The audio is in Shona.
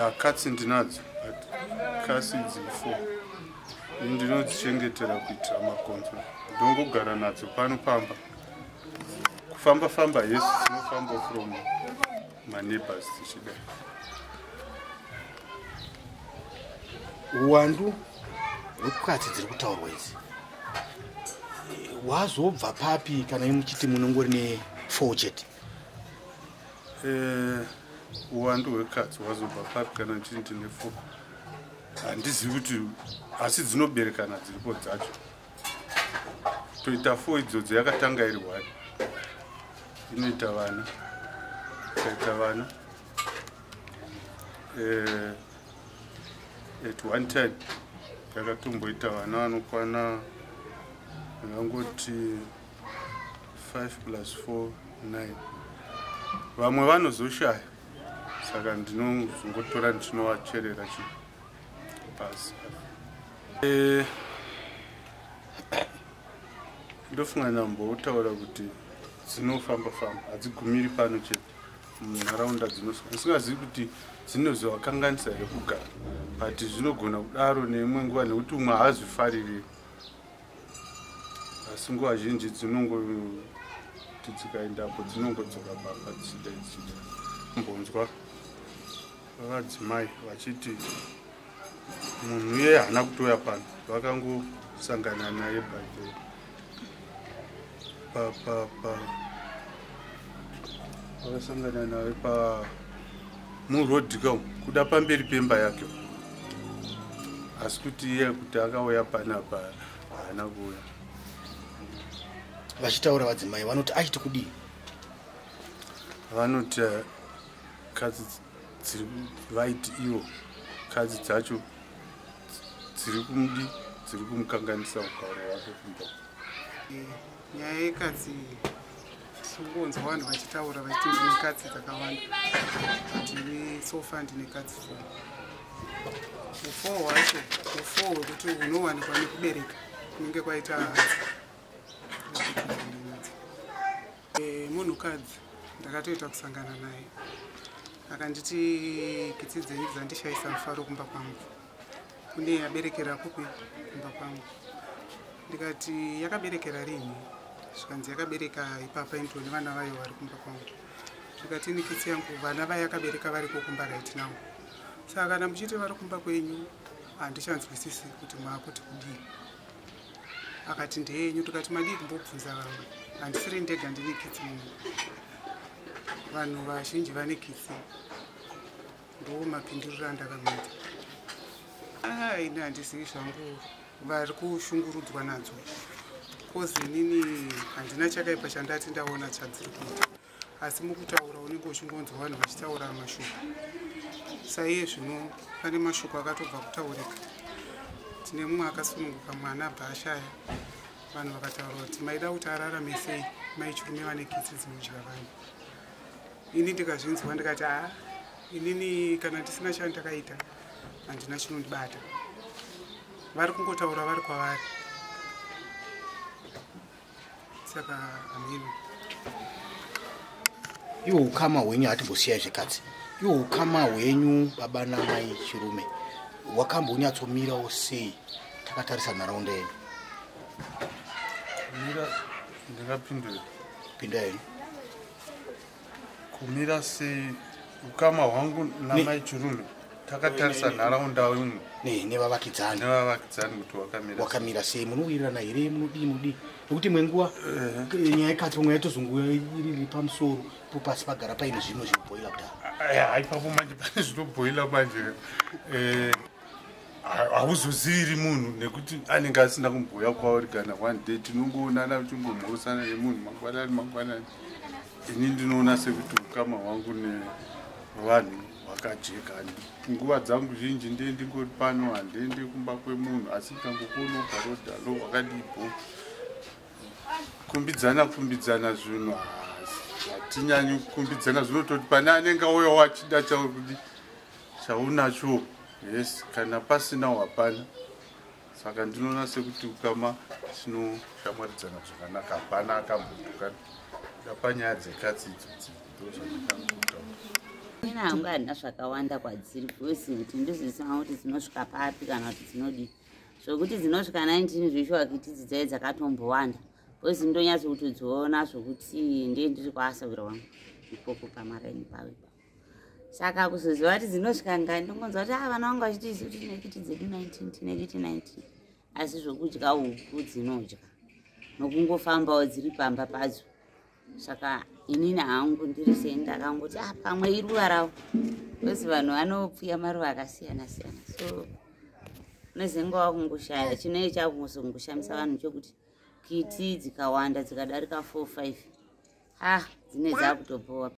Ya, katsi ndinadzo, but katsi idzi 4 ini ndinodzichengetera kuitira makonzo. Ndongogara nadzo pano pamba. Kufamba famba, yes, dzinofamba from maneighbors dzichida. Uwandu hwekatsi dziri kutaurwa idzi wazobva papi, kana imuchiti munongori ne4 chete? Uwandu hwekatsi hwazobva papi kana ndichiti ndine 4, handizivi kuti, asi dzinoberekana dziripo dzacho. Toita 4 idzodzo, yakatanga iri 1, inoita vana, ikaita vana at one time yakatomboita vana vanokwana, ndingangoti 5 plus 4, 9. Vamwe vanozoshaya, saka ndinozongotora ndichinovacherera chi pasi. Ndofunga ndambotaura kuti dzinofamba famba, hadzigumiri pano chete, munharaunda dzinosvika. Ndisingazivi kuti dzinozovakanganisa here kugara, but zvinogona kudaro neimwe nguva nekuti umwe haazvifariri. Asi nguva zhinji dzinongoti dzikaendapo dzinongodzoka pamba dzichida dzichida. Mbonzwa vadzimai vachiti munhu iye haana kutouya pano, vakangosangana naye by the pa pa pa vakasangana naye pa murodhi ka kuda pamberi pemba yake, asi kuti iye kuti akauya panapa, haana kuuya. Vachitaura vadzimai vanoti achiti kudii? Vanoti katsi dziri, vaiti ivo katsi dzacho dziri kumudi, dziri kumukanganisa ugaro hwake kumba. Nyaya yekatsi, tinongonzwa vanhu vachitaura vachiti ndine katsi dzakawanda, but ini so far ndine katsi 4. Ufour hwacho ufour hwekuti hunowanikwa nekubereka kunenge kwaita hadzi. Munhukadzi ndakatoita kusangana naye, akanditi kitsi dzenyu dzandishayisa mufaro kumba kwangu, kune yaberekera kupi kumba kwangu. Ndikati yakaberekera rini? Zvikanzi yakabereka ipapa, indoni vana vayo vari kumba kwangu. Zvikati ini kitsi yangu vana vayo yakabereka variko kumba right now, saka kana muchiti vari kumba kwenyu, handichanzwisisi kuti maakuti kudii. Akati ndeyenyu. Tikati madii kumbobvunza vamwe? Handisiri ndega ndine kitsi muno, vanhu vazhinji vane kitsi. Ndo mapinduriro andakamuita. Ini handizivi zvangu vari kushungurudzwa nadzo, 'cause inini handina chakaipa chandati ndaona chadziri kuita, asi mukutaura unenge uchingonzwa vanhu vachitaura mashoko. Saiye zvino pane mashoko akatobva kutaurika, tine mumwe akasununguka mwana abva ashaya. Vanhu vakataura kuti maida kuti ararame sei, mai Chirume vane kitsi dzinodya vanhu. Ini ndikazvinzwa ndikati, haa, inini kana ndisina chandakaita handina chinondibata. Vari kungotaura vari kwavari, saka hameno. Iwo ukama hwenyu, hatimbosiyai zvekatsi, iwo ukama hwenyu baba namai Chirume wakambonyatsomirawo sei takatarisa nharaunda yedu? Kumira, ndingapindure? Pinda henyu. Kumira sei ukama hwangu namai Chirume takatarisa nharaunda imwe? Nevavakidzani. Nevavakidzani kuti wakamira sei? Wakamira sei? Munowirirana here? Munodii munodii? Nekuti imwe nguva nyaya yekatsi pamwe yaitozonguva iriri pamusoro po pasi pagara paine zvimwe zvinobhoila kudaro. Aya, ipapo manje pane zvinobhoila manje. Hauzoziviri munhu nekuti anenge asina kumbouya kwauri kana one day. Tinongoonana uchingomhorosana nemunhu mangwanani mangwanani. Ini ndinoona sekuti ukama hwangu nevanhu hwakajeka. Nguva dzangu zhinji ndee ndingori pano, handiendi kumba kwemunhu, asi ndikangokuonawo parodhalo, wakadipo, kumbidzana kumbidzana zvinhu hatinyanyi kukumbidzana. Zvinototi pane anenge auyawo achida chauri chaunacho, yes, kana pasinawo hapana. Saka ndinoona sekuti ukama tinoshamwaridzana zvakanaka, hapana akambotukana da panyaya dzekatsi idzodzi. Ndo zvandingangotaura. Inini hangu handina zvakawanda kwadziri, because tindozvisema kuti dzinosvika papi kana kuti dzinodii. Zvokuti dzinosvika 19 zveshuwa, kiti dzidzai dzakatombowanda, because ndonyatso kutodziona zvokuti ndiye ndiri kwaasawira wangu ikoko pamaraini pavo ipapo. Saka kuzoziva kuti dzinosvika ngani, ndongonzwa kuti, ah, vana vangu vachiti isu tine kiti dzedu 19, tine kiti 19, asi zvokudya huku dzinodya nokungofambawo dziri pamba padzo. Saka inini hangu ndiri sei, ndakangoti, ah, pamwe iruva ravo, because vanhu vanopfuya maruva akasiyana siyana. So unezenge wakungoshaya chinee chakungozongoshamisa vanhu chokuti kiti dzikawanda dzikadarika 4 5, ah, dzine dzakutobhowa.